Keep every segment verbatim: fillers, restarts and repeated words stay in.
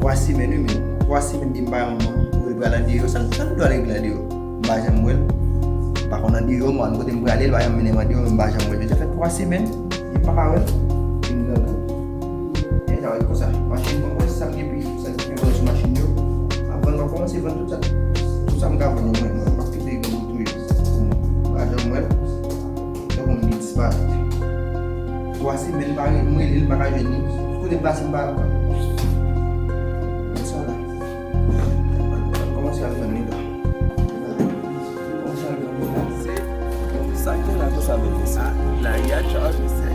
Twa semèn, wi, men twa semèn depi m pa wè manman m, ou li pral andeyò, sa, sa nou dwe al regle andeyò? M pa janm wè l. M pa konn andeyò, m pa konn kote m prale, li pa janm mennen m andeyò, men m pa janm wè l. Deja fè twa semèn, depi m pa ka wè l. Vin grangou. E sa, wè, konsa, machin, mwen, mwen, sa m gen pi, sa m gen vòlò sou machin yo. M ap vann, m ap kòmanse vann tout sa, tout sa m ka vann yo, mwen, mwen, m ap kite grangou touye. M pa janm wè l. Tankou m gen disparèt. Twa semèn pa re-, m rele l, m pa ka jwenn li. Tout kote m pase, m pa, men sa la. Kòmanse al jwenn li la. Kòmanse al jwenn li la. Se, sa k gen la konsa menm, mesye? Lari a tchaje, se,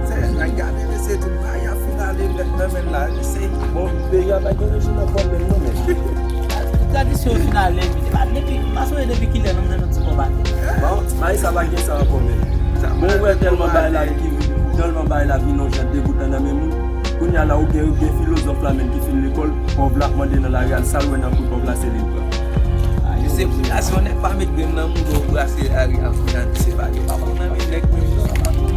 se, nèg gade, mesye, tout bagay a fin ale nèt nan men l la, mesye. Bon, peyi a pa gen rejim nan pòl menm non, men. Tradisyon yo fin ale, men depi, m pa sonje depi kilè nou jwenn yon ti kòb atè. Bon, bagay sa pa gen sa ankò, men. Bon, ou wè tèlman bagay la ki, tèlman bagay la vin yon jan degoutan nan men moun. Kounye a la, ou gen, ou gen filozòf la menm ki fin lekòl, pòv la ap mande nan lari a, sa l wè nan kou pòv la, se li l pran. Mesye, kounye a, si yon nèg pa met grenn nan mouda w, brase lari a, kounye a, se pa gen papa nan men nèg menm, sa pa gen.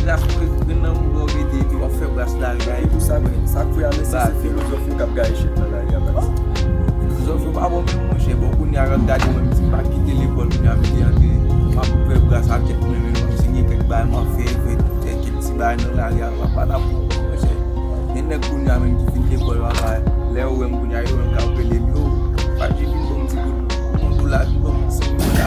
Gras pou grenn nan mouda w mete epi w ap fè bras lari a. E pou sa, men, sa k fè a, mesye, se filozòf yo k ap gaye chèk nan lari a, baz. Filozòf yo pa bon menm, monchè. Bon, kounye a, w ap gade mwen, m di m pa kite lekòl, kounye a, m te antre, m ap fè bras a tèt mwen, men m ap siyen kèk bagay, m ap fè, fè, fè kèk ti bagay nan lari a, m ap pale pou monchè. Gen nèg kounye a menm ki fin lekòl, papa, lè yo wè m kounye a, yo menm k ap rele m, yo, Papi vin ban m ti kout, yon dola, vin ban m senk dola.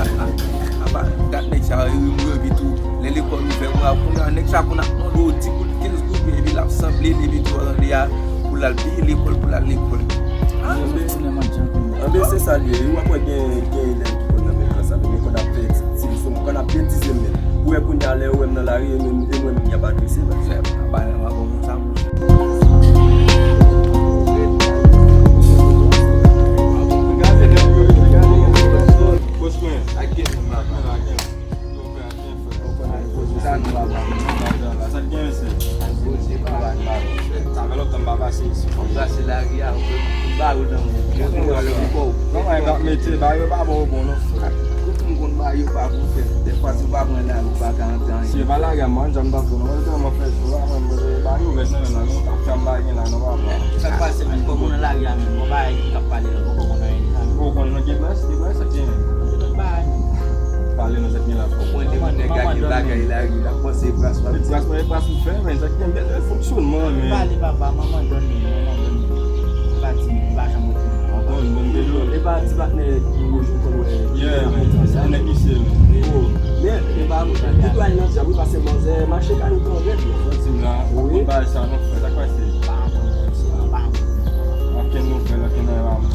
Apa, gad nèg sa yo, yo ri m, yo epi tou, lè lekòl ouvè, mwen ap konnen, nèg sa konn ap mande w di goud, kenz goud, epi l ap sanble l, epi tou, tande a, pou l al peye lekòl, pou l al lekòl. Ah, anben, se sa l ye, wi, w ap wè gen, gen elèv ki konn nan menm klas avè m, yo konn ap fè ti leson, konn ap betize m menm. Ou wè kounye a, lè yo wè m nan lari, e menm, e mwen menm y ap adrese, baz. Apa, nèg la bon konsa, monchè. Tout moun konn bagay yo pa pou fè. Dèfwa, si w pa pran lari, ou pa ka antre anyen. Si e pa lari a, m pa janm t ap pran non. Mwen tèlman fè jou la, mwen, mwen, ba nou rès nan men nan, nou t ap fè m bagay la, non, papa. Sa k pase menm, kòman nan lari a menm, bon bagay ki t ap pale la, poko konn anyen deja. Ou konn nan gen bras, gen bras, sa k gen menm. Gen lòt bagay menm. Pale nan sa k gen la. Ou konn depi nèg la gen bagay lari, l ap panse bras, bras, bras, bras, bras, m fè, men sa k gen bèl fonksyonman, men. Pale, papa, manman dòmi, manman dòmi. Pati, m pa janm rete. Bon, bon, bon, bon. E pa ti patnè wouj ou konn wè. Yeah, man. Se nèg misye, man. Oh, men, e pa, li dwe al nan dyab, wi, paske manzè mache kay ou tan rèd, man. Fò di m la, wi. Ou konn bagay sa, non, frè, sa k pase? Pa konn, pa konn. Ankenn nouvèl, ankenn anyen pa konn.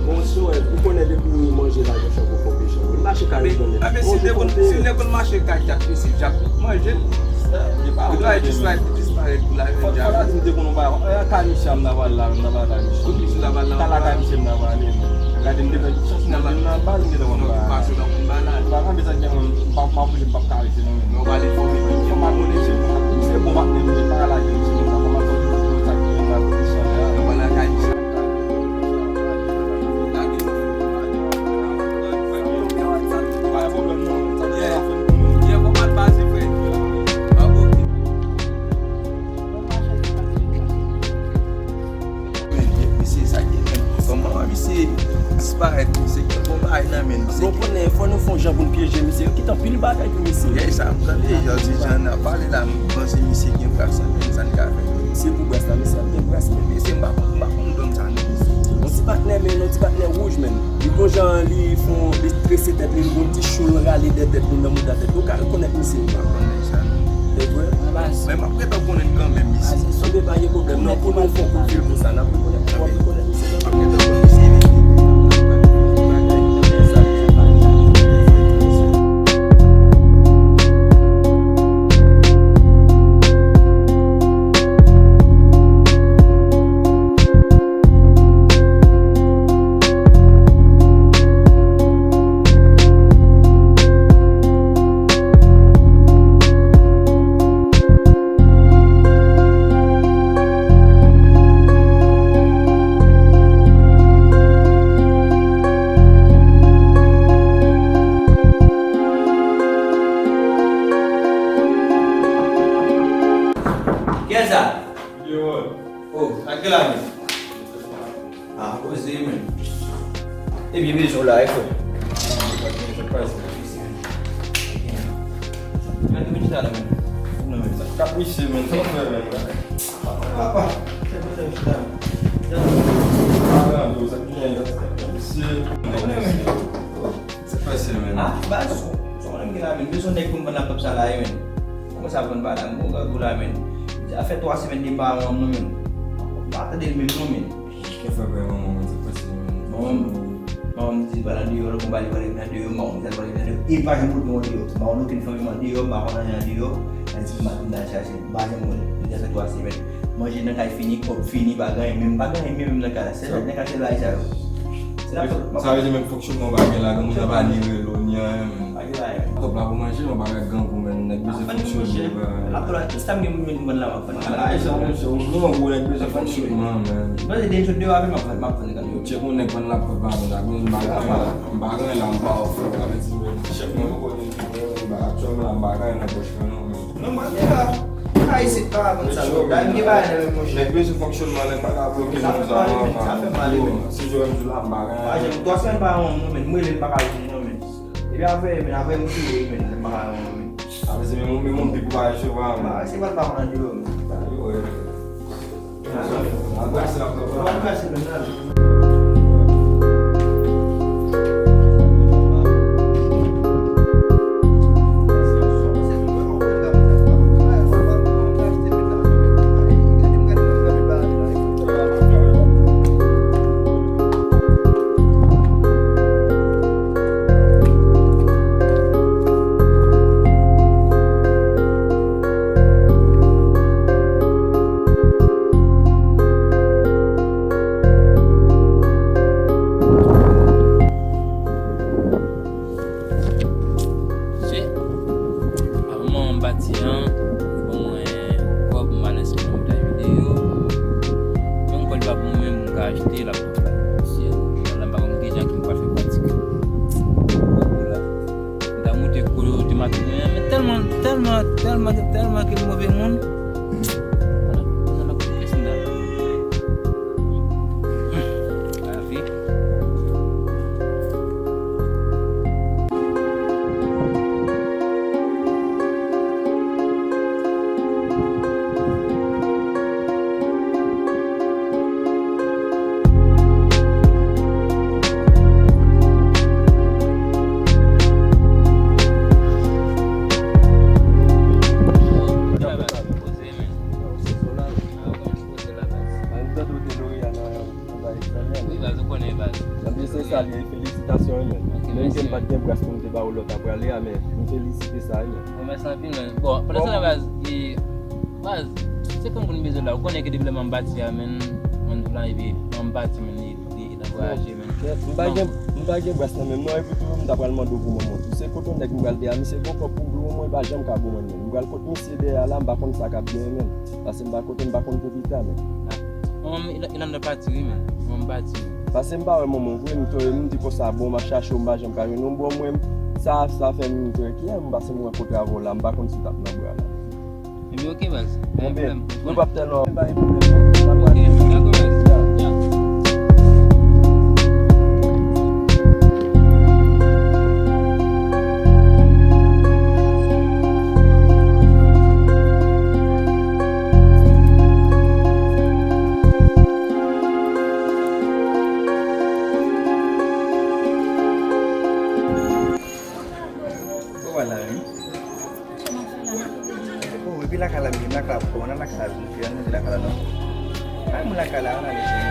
Bon, si w, ou konnen depi ou manje la, gen chan pou fò pechan. Li mache kay ou tan rèd. A, men si l te konn, si l te konn mache kay dyab, mesye, dyab manje l. Li dwe disparèt, disparèt pou la. Fò, fò la di m te konn yon bagay. E, kay misye a m ta pral la, m ta pral kay misye. Kot misye ta pral la? Ta la kay misye m ta prale, men. Gade m te fè tout chans nan, m nan baz, m te konn bagay. Pase nan konn bagay la. Bagay, men sa gen, m pa, m pa oblije, m p ap ka rete, non, men. Fò m ale fò m, fò m al konnen se bon. Misye bon patnè m, men pa lage misye konsa, fò m al konnen sa k gen nan pwodisyon la. Mwen pral la kay misye. Men, men, misye, sa gen menm. Kòman misye disparèt, misye gen bon bagay nan men misye. Bon, konnen, fò nou fè yon jan pou n pyeje misye. Yo kite anpil bagay pou misye. Yè sa, m tande, yo di jan n ap pale la, m panse misye gen bras, men sa n ka fè. Se pou bras la, misye ap gen bras, men. Mesye, m pa konn, m pa konn dòm sa, non. Yon ti patnè, men yon ti patnè wouj, men. Li gon jan li fon, li trese tèt li, li gon ti cho l rale dèyè tèt li nan mouda tèt li. Ou ka rekonèt misye. M pa konn nèg sa, non. Se vre? Men m ap gentan konnen l kanmenm, mesye. Anben, pa gen pwoblèm, non. Pou nou fè yon kout fil pou sa, n ap rekonèt, w ap rekonèt misye kanmenm. M ap gentan konnen misye. Kiyès sa? Pierrot. Oh, sa k gen la menm? Ah, poze menm. Ebyen, bezwen w la, e frè. Gade men chita la menm. Kaprisye menm, sa w fè menm? Papa, se pou sa chita. Gade. Ah, non, sa k gen la, kaprisye. Sa k pase menm? Ah, baz, sa w menm gen la menm. Bezwen nèg pou m vann laptop sa la, e menm. Kòman sa vann pa la, m gon gagou la, men. Sa fè twa semèn depi m pa wè manman m non, men. M pa tande l menm non, men. Kè fè pè manman mwen, se pase, men. Manman m, manman m di l pral nan deyò, lòt mwen pale, pale nan deyò, m pa konn sa l pale nan deyò. E l pa janm kote mwen deyò. M pa konn okenn fanmi mwen deyò, m pa konn anyen nan deyò. Nan ti maten m t al chache, m pa janm wè l. Deja fè twa semèn. Manje nan kay fini, kòb fini, pa gen anyen, menm pa gen anyen menm nan kay la. Sèl nan kay se bagay sa yo. Se la sa vle di menm fonksyonman pa gen la, gen moun nan pa ni relo, ni anyen, men. Laptop la pou manje, mwen pa ka grangou, men nèg bezwen fonksyone, baz. Laptop la, tout sa m gen pou m jwenn vann la, m ap vann. Ala, e sa, monchè, ou grangou, nèg bezwen fonksyonman, men. Mwen se de jou deyò avè m, m ap vann, m ap vann kanmenm. Tchèk yon nèg vann laptop la, men, la, men, m pa gen la, m pa gen la, m pa off, sa vle di, men, tchèk mwen, mwen konnen ki mwen, men, aktyèlman la, m pa gen nan pòch mwen, non, men. Non, mwen te la, mwen ka isit, pa konn sa, non, m gen bagay nan men, monchè. Nèg bezwen fonksyonman, nèg pa ka bloke moun sa, non, sa fè mal, men. Si jwenn jou la, m pa gen. Pa janm, twa semèn pa gen yon moun, men, m rele l, m pa ka jwenn li, non, men. Epi apre, men, apre m kriye, men, m pa ka wè, men. Apre se menm, menm moun dekouraje, se vre, men. Ah, se pa l pa konn andiwo, men. Sa yo, wè. Anbrase l ap pran. Anbrase l, men, nan. Se a moman an m pati an, li ban mwen kòb, m al enskri nan montaj videyo. Yon kòb li pa pou mwen menm, m ka achte laptop la. Se la m pa konn kijan ki m pral fè pratik. Kòb la. M ta moute kote maten an, men tèlman, tèlman, tèlman, tèlman ke l move moun. Ala, kounye a l ap fè sandal. Lavi. Wi, baz, ou konnen, baz. Nan byen sensè li ye, felisitasyon, wi, men. Ok, mèsi, men. Menm ke m pa t gen bras pou m te ba ou lè w ta prale a, men m felisite sa, wi, men. Bon, mèsi anpil, men. Bon, pandan se tan, baz, e, baz, se fanm pou n bezwen la. Ou konnen ke depi lè m pati a, men, mwen la, epi m pati, men, li, li, li ankouraje, men. M pa gen, m pa gen bras nan men m non, epi tou, m ta pral mande w pou manman tou. Se kote yon nèg m pral de a, misye gon kòb pou m, mwen pa janm ka goumen, men. M pral kot misye dèyè a la, m pa konn sa k ap genyen, men. Paske m pa kote, m pa konn kote l ta, men. Manman m, Ilanda pati, wi, men. Manman m pati, men. Paske m pa wè manman w vre, m toye, m di konsa, bon, m ap chache w, m pa janm ka jwenn ou. Bon, mwen, sa, sa fè m toye kiyè m, paske m rankontre avè w la, m pa konn si w t ap nan bra la. Ebyen, oke, baz. Pa gen pwoblèm. Nou p ap tèlman bay pwoblèm, non. Ok, dakò, baz. Ya. Ou wè la, wi. Oh, epi lakay la, menm lakay la, kòman nan lakay la, nou fè, nou lakay la, non? Ay, moun lakay la, ann ale, cheri.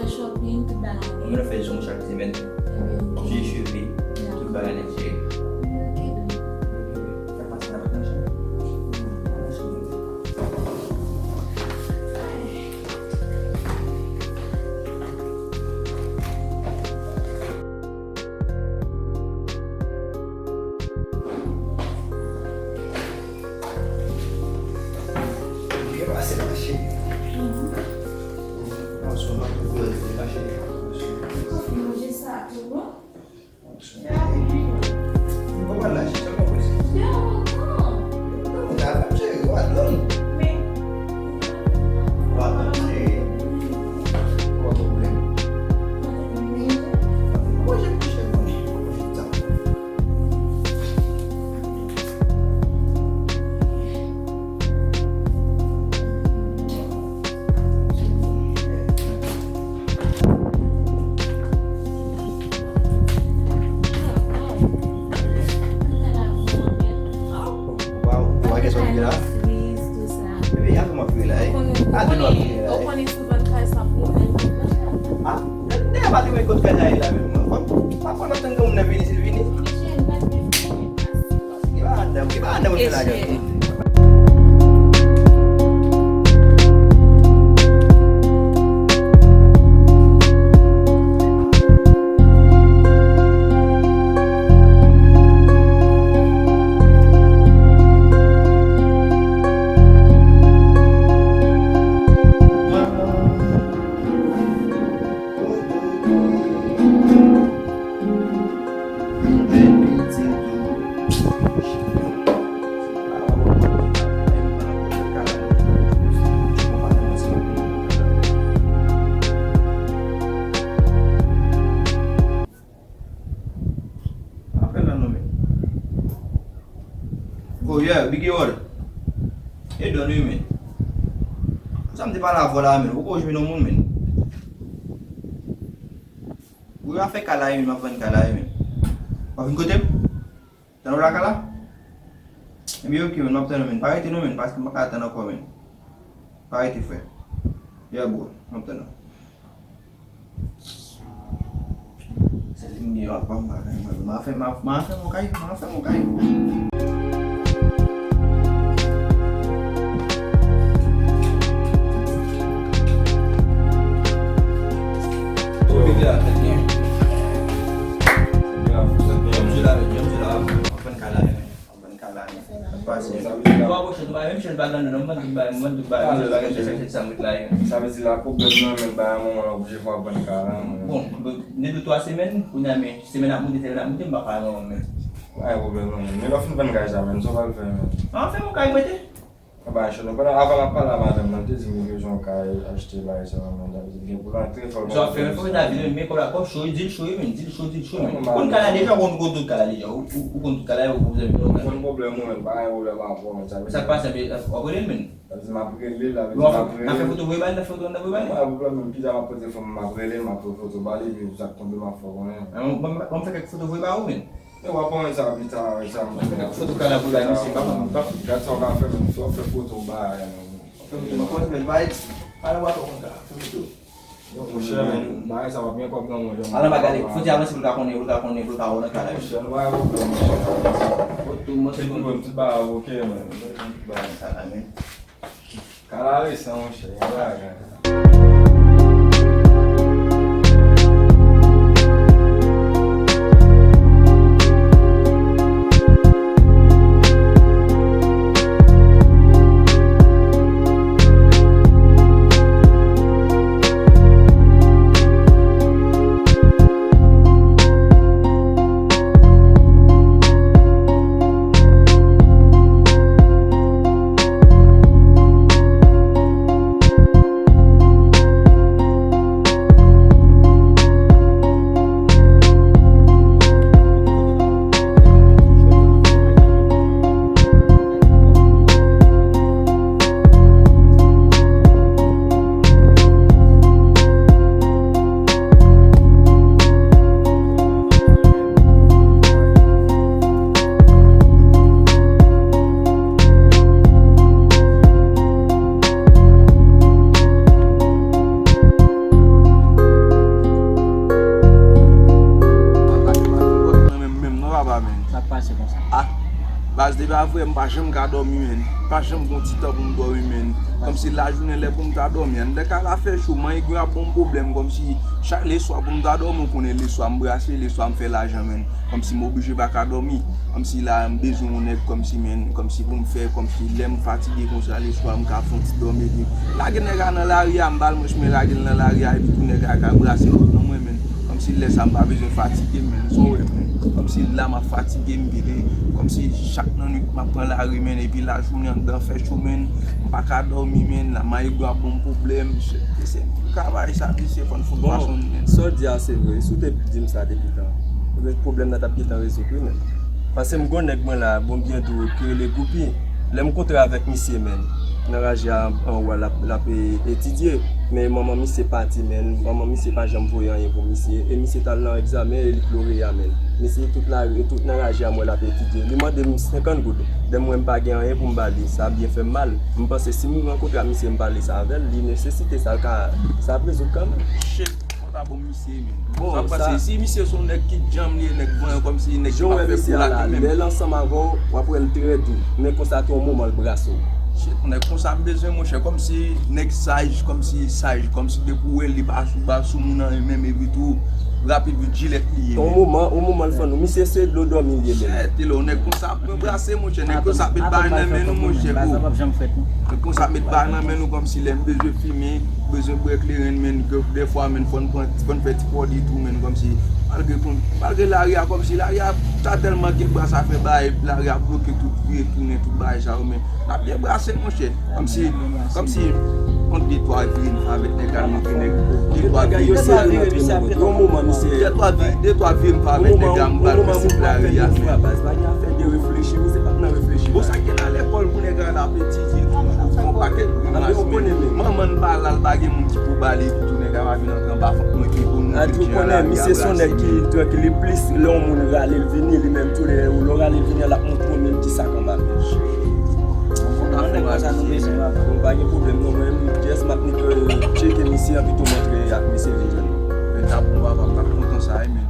fè shopping, tout bagay. Mwen fè zong chak semèn. Ebyen, ok. Fè cheve, yeah, tout bagay nèt jere. Ok, ok. Fè pase nan lòt machin. Byen pase mache. Mhm. Nan sou nan tout byen mache. Ou fin manje sa tou, non? Mwen konprann la, chita, mwen prese. Yo, non. Non, mwen ta fè m cheri, ou a dlo. Men. Ou a dlo, cheri. Ou a pwoblèm. Manje pou cheri, mwen. Ou pa, ou pa gen sa w vle la? Epi, a kòman w ap vire la, e? A de nou ap vire la, e? Ou konnen souvan kay sa pou mwen. A, dèyè pa te wè kot kay la ye la, menm mwen. Pa konn ap tann gen moun nan vini, si l vini. Ki pa anndan, ki pa anndan, mwen fè lagè. Apèl la non, men. Oh, yeah, Big World. E don wi, men. Sa m te pale avè w la, men. Ou ko jwenn yon moun, men. Ou a fè kay la, men, m ap vann kay la, men. W ap vin kote m? Tann ou lakay la? Ebyen, ok, men, m ap tann ou, men. Pa rete non, men, paske m pa ka tann ankò, men. Pa rete, frè. Yeah, bro, m ap tann ou. Se li m gen yo ap ban m bagay mwen. M a fè, m a, m a fè m yon kay, m a fè m yon kay. Ou vin la, fè byen. Fè byen, fè byen. Yon jou la, yon jou la, w ap vann kay la, men. Sa vle di la, menm chen pa nan non, m vann tout bagay, m vann tout bagay, m vann tout bagay, m chèche sa m ret la, yo. Sa vle di la, pwoblèm nan, menm bagay, mwen, mwen oblije fè w vann kay la, mwen. Bon, de, de twa semèn, kounye a, men, semèn ap moute, semèn ap moute, m pa ka nan, men. Pa gen pwoblèm, non, men. Men lè w fin vann kay sa, men, sa w pral fè, men? An, fè m yon kay, mwen te. An, pa chè, non, pandan, avan l ap pale a madanm nan, l te di m li bezwen yon kay, achte bagay sa, men, sa vle di l gen pou l antre, fò l. Sa w ap fè, men, fò w ta vin, men, kòb la, kòb cho, di l cho, men, di l cho, di l cho, men. Ou konn kay la deja, ou konn, ou konn tout kay la deja, ou, ou, ou konn tout kay la, ou konn tout kay la. Ou konn pwoblèm ou, men, pa gen pwoblèm avè w, men, sa vle di. Sa k pase, men, w ap rele l, men. Sa vle di, m ap rele l, sa vle di, m ap rele l. N ap fè foto voye ba l, n ap fè foto, n ap voye ba l. Pa gen pwoblèm, men, pita m ap poze fò m, m ap rele l, m ap fè foto ba l, epi sa k tonbe, m ap fè w konnen. An, bon, m, m fè kèk foto voye ba ou, men. E w ap pran sa pita, sa m. M fè kèk foto kay la pou l ba misye, pa konn, pa konn. Gad sa w ka fè, men, si w ap fè foto ba, men. Fè foto, m ap pran, men, bay, ala w ap konn sa, fè foto. Monchè, men, bagay sa w ap gen kòb nan men w, jan. Al anba gade, fò ti avanse pou l ka konnen, pou l ka konnen, pou l ka wè w nan kay la. Monchè, nou pa gen pwoblèm, monchè. Tout, tout, tout bagay oke, men. Tout bagay nan kay la, men. Kay la resan, monchè, gen bagay. Baz, depi avè m pa janm ka dòmi, menn. Pa janm gon ti tan pou m dòmi, menn. Kòmsi lajounen lè pou m ta dòmi. Anndan kay la fè cho, manyen gwen ap ban m pwoblèm, kòmsi chak leswa pou m ta dòmi, ou konnen leswa m brase, leswa m fè lajan, menn. Kòmsi m oblije pa ka dòmi. Kòmsi la, m bezwen yon nèg kòmsi, menn, kòmsi pou m fè, kòmsi lè m fatige konsa, leswa m ka fè yon ti dòmi epi lage nèg la nan lari a, m ba l mwen chemen lage l nan lari a, epi tou nèg la ka brase lòt nan mwen, menn. Kòmsi lè sa m pa bezwen fatige m, menn. Sa w wè, menn. Kòmsi la m ap fatige m, epi kòmsi chak nan nwit m ap pran lari, menn, epi lajounen anndan fè cho, menn. M pa ka dòmi, menn. La manyen gwen ap ban m pwoblèm. Se, se travay sa, mesye, fò n fout fason, menn. Sa w di a se vre. Si w te di m sa depi tan, pwoblèm nan t ap gentan rezoud, wi, menn. Paske m gon nèg mwen la, bon, byen tou, ki rele Goupi. Lè m kontre avèk misye, menn, nan raje a anwo a, l ap, l ap, e, etidye. Men manman misye pati, menn. Manman misye pa janm voye anyen pou misye. E misye t al nan egzamen e li t loreya, menn. Misye tout la, tout nan raje a m wè l ap etidye. Li mande m senkant goud. Lè m wè m pa gen anyen pou m ba li, sa byen fè m mal. M panse si m rankontre ak misye, m pale sa avè l, li nesesite sa, l ka, sa ap rezoud kanmenm. Shit, konsa pou misye, menn. Bon, sa, sa, si misye se yon nèg ki djanm li ye, nèg vanyan, kòmsi nèg ki pa fè kou la li menm. Lè l ansanm avè w, w ap wè l trè dou. Men konsa tou yon moman l brase w. Shit, nèg konsa m bezwen, monchè, kòmsi nèg saj, kòmsi saj, kòmsi depi w wè l, li pa sou, pa sou moun anyen menm, epi tou, rapid vit jilèt li ye, menn. Yon moman, yon moman l fann ou. Misye se dlo dòmi l ye, menn. Shit, e lè yon nèg konsa ap mwen brase, monchè, nèg konsa ap met bagay nan men nou, monchè, o. Nèg konsa ap met bagay nan men nou, kòmsi lè m bezwen fimen, bezwen bwè kleren, menn, dèfwa, menn, fò n pran, fò n fè ti pòdi tou, menn, kòmsi, malgre kon, malgre lari a, kòmsi lari a ta tèlman gen bras a fè bagay, lari a bloke tout, vire tounen, tout bagay sa yo, men n ap byen brase, monchè. Kòmsi, kòmsi, yon de twa vire m fè avèk nèg la, montre nèg, de twa vire m fè avèk nèg la, m pral pase lari a, men. Bagay afè de reflechi, wi, se pa t nan reflechi. Bon, sa gen nan lekòl pou nèg la ap etidye tou, fè yon pakèt grimas, men manman n pa la, l pa gen moun ki pou ba li, epi tou nèg la pa vin antre anba fòk mwen ki pou nou vin jan lari a brase. Misye se yon nèg ki trankil, li plis lè yon moun rale l vini, li menm tou lè ou lè w rale l vini an, l ap montre w menm kisa k anba pye l. Bon, nèg konsa nou bezwen, papa. Bon, pa gen pwoblèm non, mwen menm, just m ap nik tcheke misye, epi tou montre ak misye vin jwenn nou. Men ta bon, papa, m t ap kontan sa, wi, men.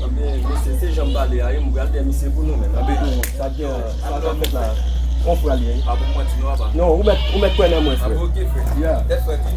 Ebyen, mesye, se jan m pale a, wi, m pral dèyè misye pou nou menm. Ebyen, sa gen, sa k ap fèt la, on frè li ye. Pa pou mwen di nou, papa. Non, ou mèt, ou mèt kwè nan mwen, frè. Ebyen, ok, frè. Yeah. Tèt frè, ki